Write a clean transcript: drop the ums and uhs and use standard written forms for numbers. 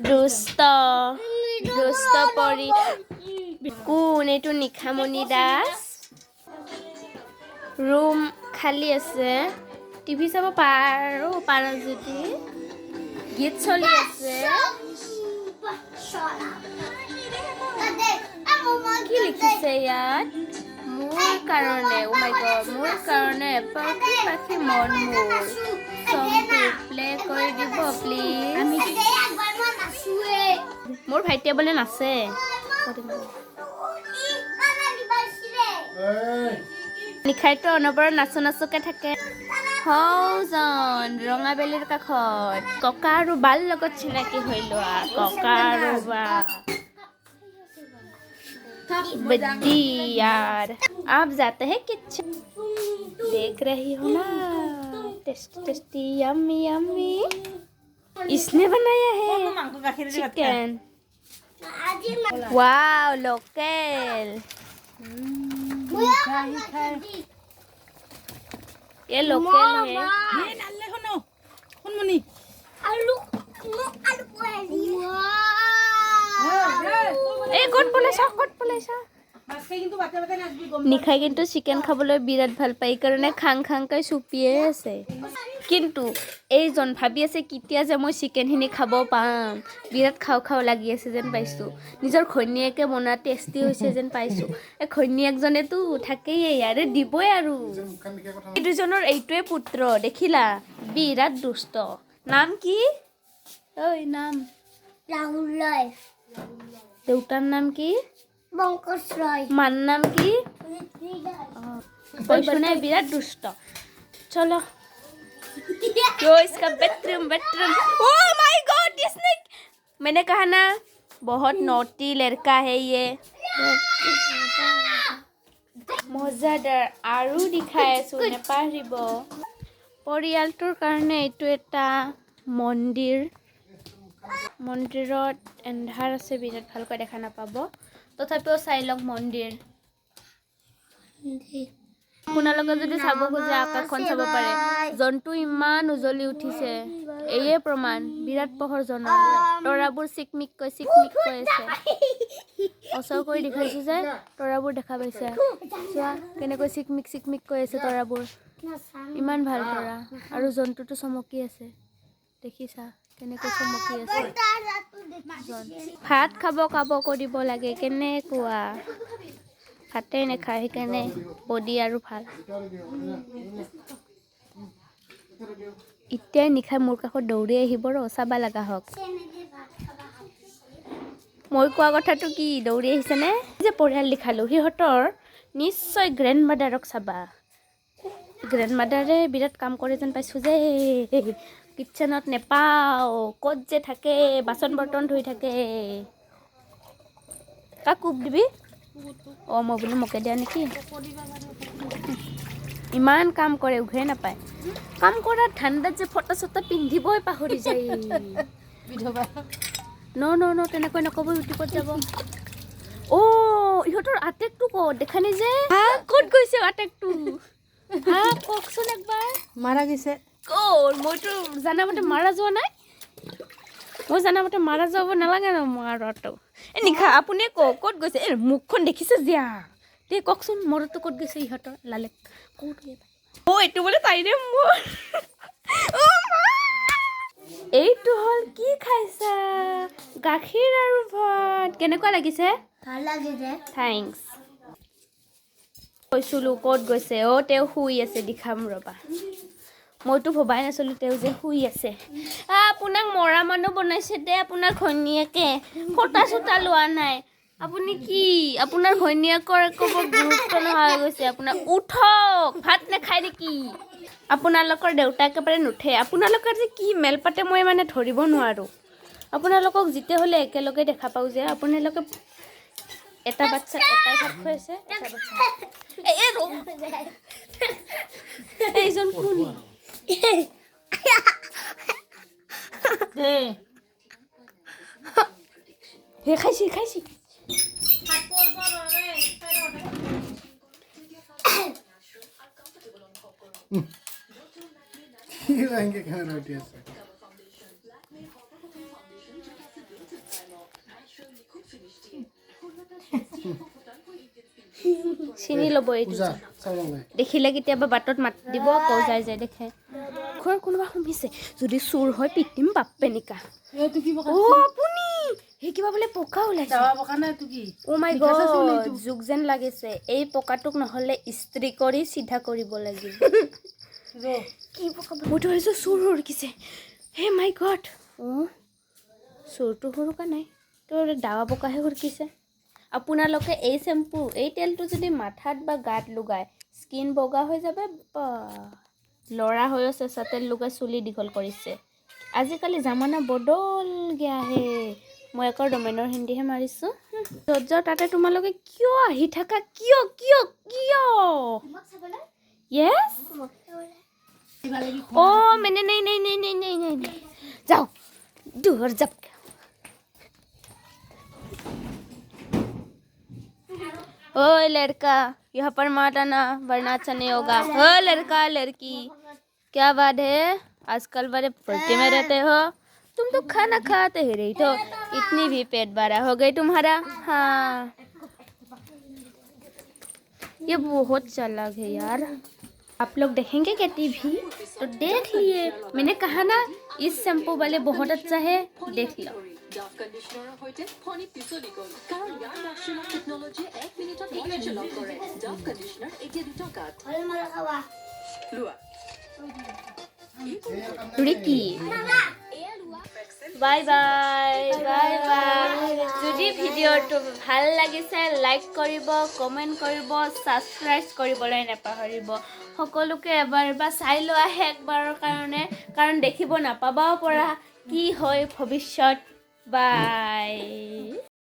দুষ্ট দুষ্ট পৰি। কোন এইটো? নিশামণি দাস। ৰুম খালী আছে, টিভি চাব পাৰো, পাৰা যদি। গীত চলি আছে। কি লিখিছে ইয়াত মোৰ কাৰণে? অ' মাই গড, মোৰ কাৰণে পাখি পাখি মন মোৰ চংটো প্লে কৰি দিব প্লিজ। মোৰ ভাইটিয়ে বোলে নাচে। নিশাইতো অনবৰত নাচো নাচোকে থাকে। হৌজন ৰঙাবেলিৰ কাষত ককা আৰু বাৰ লগত চিনাকি হৈ লোৱা। ককা আৰু বা बद्दी यार, आप जाते हैं किचन। देख रही हो ना, टेस्टी टेस्टी, यम्मी यम्मी। इसने बनाया है चिकन। Wow, local. ये लोकल है। এই ক'ত পলাইছা? ক'ত পলাইছা? নিশাই কিন্তু চিকেন খাবলৈ বিৰাট ভাল পায়, সেইকাৰণে খাং খাংকৈ চুপিয়ে আছে। কিন্তু এইজন ভাবি আছে কেতিয়া যে মই চিকেনখিনি খাব পাম। বিৰাট খাওঁ খাওঁ লাগি আছে যেন পাইছোঁ। নিজৰ ঘৈণীয়েকে বনোৱা টেষ্টি হৈছে যেন পাইছোঁ। এই ঘৈণীয়েকজনেতো থাকেই, ইয়াৰে দিবই আৰু। এই দুজনৰ এইটোৱে পুত্ৰ, দেখিলা, বিৰাট দুষ্ট। নাম কি ঐ? নাম? ৰাহুল ৰয়। দেউতাৰ নাম কি? পংকজ ৰয়। মাৰ নাম কি? কৈছো নাই, বিৰাট দুষ্ট। চলো। यो इसका bedroom, bedroom. Oh my God, इसने, मैंने कहा ना, बहुत नोटी लड़का है ये। মজাদাৰ আৰু দেখাই আছো, নেপাহৰিব। পৰিয়ালটোৰ কাৰণে এইটো এটা মন্দিৰ। মন্দিৰত এন্ধাৰ আছে বিৰাট, ভালকৈ দেখা নাপাব, তথাপিও চাই লওক মন্দিৰ। আপোনালোকে যদি চাব খোজে, আকাশখন চাব পাৰে। জন্তু ইমান উজলি উঠিছে, এয়ে প্ৰমাণ বিৰাট পোহৰ জনৰ। তৰাবোৰ চিকমিককৈ চিকমিককৈ আছে। ওচৰ কৰি দেখাইছো যে তৰাবোৰ দেখা পাইছে। চোৱা, কেনেকৈ চিকমিক চিকমিক কৈ আছে তৰাবোৰ। ইমান ভাল তৰা আৰু জন্তুটো চমকি আছে। দেখিছা কেনেকৈ চমকি আছে? ভাত খাব খাব কৰিব লাগে, কেনেকুৱা ভাতেই নাখায়, সেইকাৰণে বডি আৰু ভাল। এতিয়াই নিশাই মোৰ কাষত দৌৰি আহিব ৰ, চাবা লগা হওক। মই কোৱা কথাটো কি, দৌৰি আহিছেনে? যে পৰিয়াল লিখালোঁ, সিহঁতৰ নিশ্চয় গ্ৰেণ্ড মাদাৰক চাবা। গ্ৰেণ্ড মাদাৰে বিৰাট কাম কৰে যেন পাইছোঁ যে। কিটচেনত নেপাওঁ, ক'ত যে থাকে, বাচন বৰ্তন ধুই থাকে। কাক কোব দিবি? অঁ, মই বোলো মোকে দিয়া নেকি? ইমান কাম কৰে, উঘাই নাপায়। কাম কৰাৰ ধান্দাত যে ফটো চটো পিন্ধিবই পাহৰি যায়। ন ন ন, তেনেকৈ নক'ব, ইউটিউবত যাব। অ', ইহঁতৰ আটেকটো ক'ত? দেখা নাই যে, ক'ত গৈছে আটেকটো? হা, কওকচোন একবাৰ। মাৰা গৈছে। ক'ত? মইতো জানামতে মাৰা যোৱা নাই। মই জানামতে মাৰা যাব নালাগে ন মাৰাটো। এই নিশা, আপুনিয়ে কওক, ক'ত গৈছে? এই মুখখন দেখিছে জীয়া দে, কওকচোন, মৰটো ক'ত গৈছে ইহঁতৰ? লালেক ক'ত? অ', এইটো বোলে তাইৰে মোৰ। এইটো হ'ল কি খাইছা? গাখীৰ আৰু ভাত। কেনেকুৱা লাগিছে? ভাল লাগিছে। Thanks. কৈছিলোঁ ক'ত গৈছে। অ', তেওঁ শুই আছে, দেখাম ৰ'বা। মইতো ভবাই নাছিলোঁ তেওঁ যে শুই আছে। আপোনাক মৰা মানুহ বনাইছে দে আপোনাৰ ঘৈণীয়েকে। ফটা চটা লোৱা নাই আপুনি। কি আপোনাৰ ঘৈণীয়েকৰ একো গুৰুত্ব নোহোৱা হৈ গৈছে আপোনাৰ। উঠক, ভাত নাখায় নেকি? আপোনালোকৰ দেউতা একেবাৰে নুঠে। আপোনালোকৰ যে কি মেল পাতে, মই মানে ধৰিব নোৱাৰোঁ। আপোনালোকক যেতিয়া হ'লে একেলগে দেখা পাওঁ যে আপোনালোকে এটা বাচ্চা এটাই ভাত খুৱাইছে, এটা বাচ্চা। এইজন কোন? হে, খাইছি খাইছি। কেমেৰা উঠি আছে। চিনি ল'ব এইটো। পূজা চাব নাই। দেখিলে কেতিয়াবা বাটত মাত দিব আকৌ, যাই যাই দেখে। ঘৰ কোনোবা সুমিছে যদি চোৰ হয় পিটিম বাপ্পেনিকা। এইটো কি পকা? অ' আপুনি সেই কিবা বোলে পকা ওলাইছে। দাৱা পকা নাই, এইটো কি? অ' মাই মিঠা চাচোন গড। এইটো। জোক যেন লাগিছে। এই পকাটোক নহ'লে ইস্ত্ৰি কৰি চিধা কৰিব লাগিব। কি পকা? মইতো ভাবিছোঁ চোৰ সৰকিছে। হে মাই গড! অঁ, চোৰটো সৰকা নাই, তোৰ দাৱা পকাহে সৰকিছে। আপোনালোকে এই চেম্পু, এই তেলটো যদি মাথাত বা গাত লগায় স্কিন বগা হৈ যাব। বা ল'ৰা হৈও চেঁচা তেল লগাই চুলি দীঘল কৰিছে। আজিকালি জামানা বদল গয়া হে। মই আকৌ ডমেনৰ হিন্দীহে মাৰিছোঁ। য'ত যাওঁ তাতে তোমালোকে কিয় আহি থাকা? কিয়, কিয়, কিয়? মোক চাবলৈ। য়েছ। মোক চাবলৈ। ओ मैंने नहीं नहीं नहीं नहीं नहीं नहीं नहीं, जाओ दूर जब। ओ लड़का, यहाँ पर मत आना, वरना अच्छा नहीं होगा। ओ लड़का लड़की, क्या बात है, आजकल बड़े फुर्ती में रहते हो तुम तो। खाना खाते ही रही तो इतनी भी पेट बड़ा हो गई तुम्हारा। हाँ, ये बहुत चालाक है यार। आप लोग देखेंगे क्या टीवी? तो देख लिए, मैंने कहा ना, इस शैम्पू वाले बहुत अच्छा है, देख लो। ডাভ কণ্ডিচনাৰৰ সৈতে ফণি পিছলি গ'ল, কাৰণ ইয়াৰ মক্সিলক টেকনলজিয়ে এক মিনিটত মইশ্চাৰ লক কৰে। ডাভ কণ্ডিচনাৰ এতিয়া 2 টকাত। ফল মূল খাৱা। লোৱা। Ricky, bye bye, bye bye. যদি ভিডিঅ'টো ভাল লাগিছে লাইক কৰিব, কমেণ্ট কৰিব, ছাবস্ক্ৰাইব কৰিবলৈ নাপাহৰিব। সকলোকে এবাৰ এবাৰ চাই লোৱা শেষবাৰৰ কাৰণে, কাৰণ দেখিব নাপাবও পৰা কি হয় ভৱিষ্যত। বাই।